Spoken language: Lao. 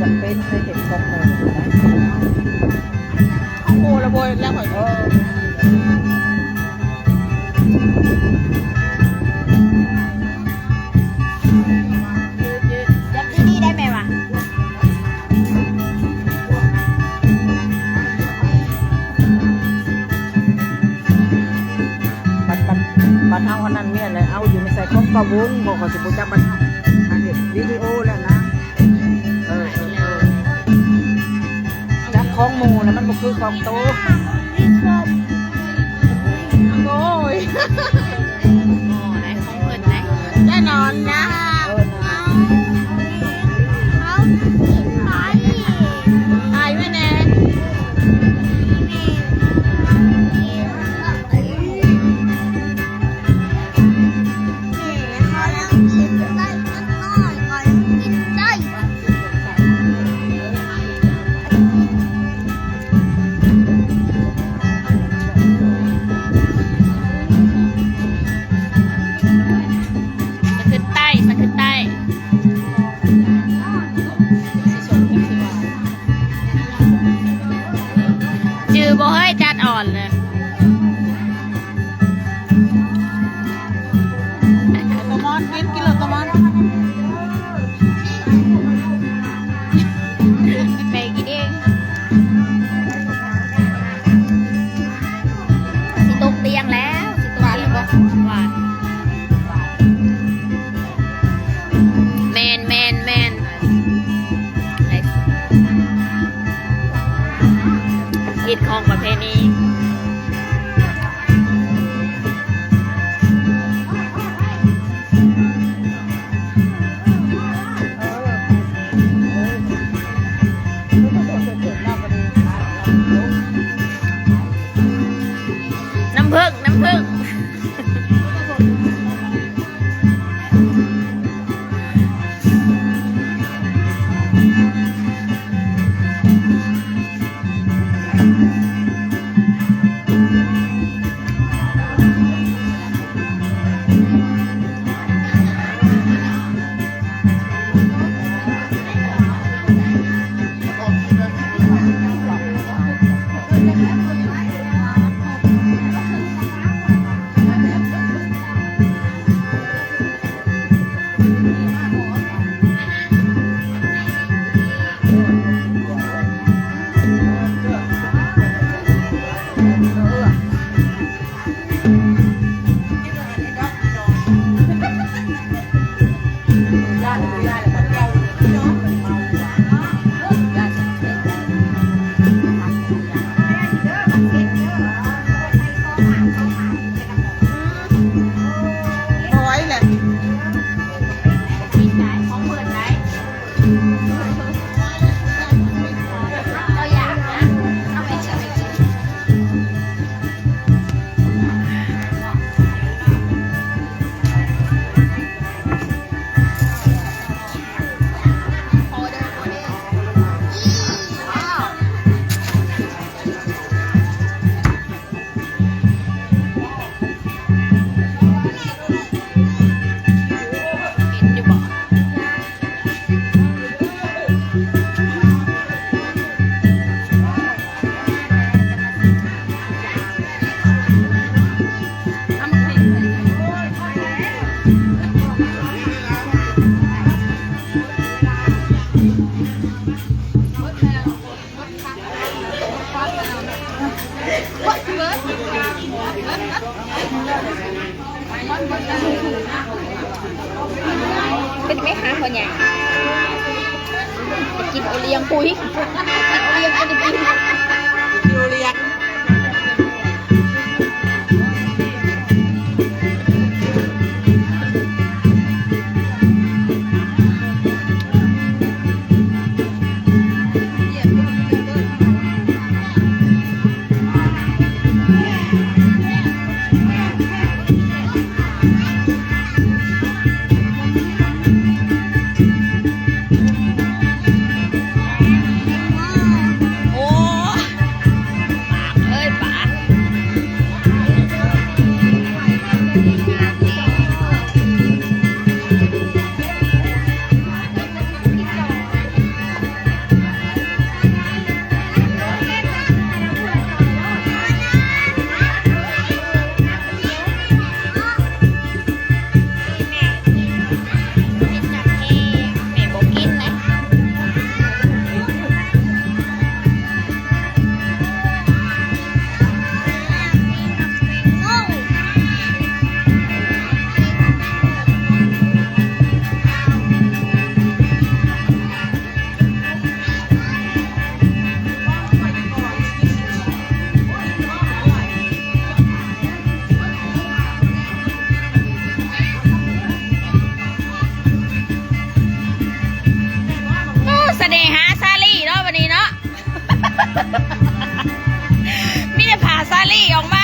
ຈຳເປັນໃນເຂດຂອງເມືອງນະ ຂອງໝູ່ລະບໍ່ເຮັດແລ້ວຂ້ອຍ ເອີ ຈັບດີໆໄດ້ແມ່ວະ? ບັດ ບັດ ບັດເຮົາອັນນັ້ນເມຍແຫຼະ ເອົາຢູ່ໃນໃສ່ຂອງປາວົງ ບໍ່ ຂ້ອຍຊິບໍ່ຈັບບັດເຮົາ ມາເຮັດວິດີໂອແລ້ວນະ ເອີ ຈັບຂອງໝູ່ແລ້ວມັນບໍ່ຄືຂອງໂຕ ໂອ້ຍ. ແນ່ນອນນະ ເອົາ ເອົາ ໄປ ຖ່າຍໄວ້ແດ່ ເຂົາຍັງກິນໄດ້ ຈັກໜ້ອຍກໍຍັງກິນໄດ້. ສະຄຣິບໃຕ້ ສະຄຣິບໃຕ້ ຈື່ບໍ່ເຮີ້ຍ ຈັດອ່ອນເລີຍ. ໂຕມອນ ກິນ ກິນໂລດໂຕມອນ ແມ່ກິນເອງ ຊິຕົກຕຽງແລ້ວ ຊິຕົກຕຽງ ຫວານຢູ່ບໍ່? ຫວານ ແມ່ນ ແມ່ນ ແມ່ນ ຮີດຄອງປະເພນີ. ນ້ຳເຜິ້ງ ນ້ຳເຜິ້ງ. ເປັນແມ່ຄ້າບໍ່ໃຫຍ່ ໄປກິນໂອລຽງ ປຸ້ຍ ກິນໂອລຽງ ກິນໂອລຽງ. ໂອ້ ຕີອອກມາ